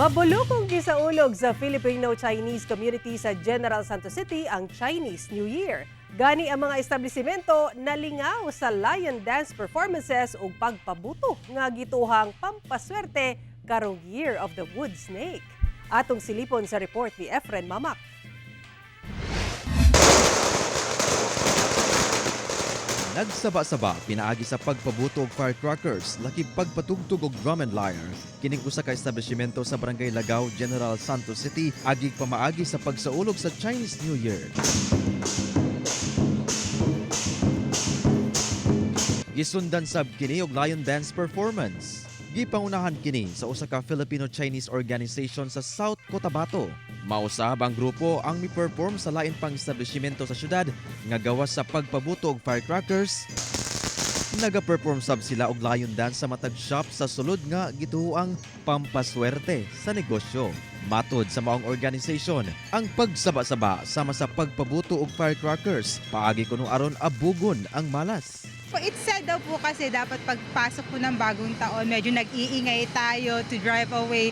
Mabulokong gisaulog sa Filipino-Chinese community sa General Santos City ang Chinese New Year. Gani ang mga establishmento nalingaw sa lion dance performances ug pagpabuto nga gituohang pampaswerte karong Year of the Wood Snake. Atong silipon sa report ni Efren Mamak. Nagsaba-saba pinaagi sa pagpabuto og firecrackers, lakip pagpatugtog og drum and lyre. Kining usa ka establishmento sa Barangay Lagaw, General Santos City, agig pamaagi sa pagsaulog sa Chinese New Year. Gisundan sab kini og lion dance performance. Gipangunahan kini sa usa ka Filipino-Chinese organization sa South Cotabato. Mausab ang grupo ang mi-perform sa lain pang establishmento sa syudad nga gawas sa pagpabuto og firecrackers. Naga-perform sab sila og lion dance sa matag shop sa sulod nga gituoang pampaswerte sa negosyo. Matod sa maong organization, ang pagsaba-saba sama sa pagpabuto og firecrackers paagi kuno aron abugon ang malas. Po, it's said daw po kasi dapat pagpasok po ng bagong taon, medyo nag-iingay tayo to drive away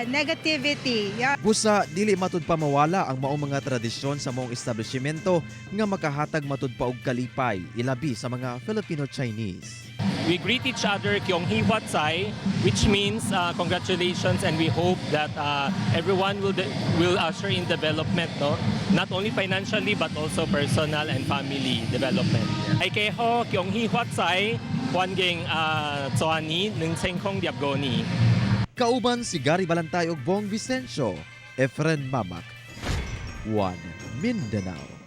negativity. Yeah. Busa dili matud pa mawala ang maong mga tradisyon sa maong establishmento nga makahatag matud pa og kalipay ilabi sa mga Filipino-Chinese. We greet each other Kyong Hee Huat Sai, which means congratulations, and we hope that everyone will usher in development, no? Not only financially but also personal and family development. Ay keho Kyong Hee Huat Sai, Huan Geng Tsoani, Nung Seng Kong Diap Goni. Kauban si Gary Balantay ug Bong Vicencio, Efren Mamak, One Mindanao.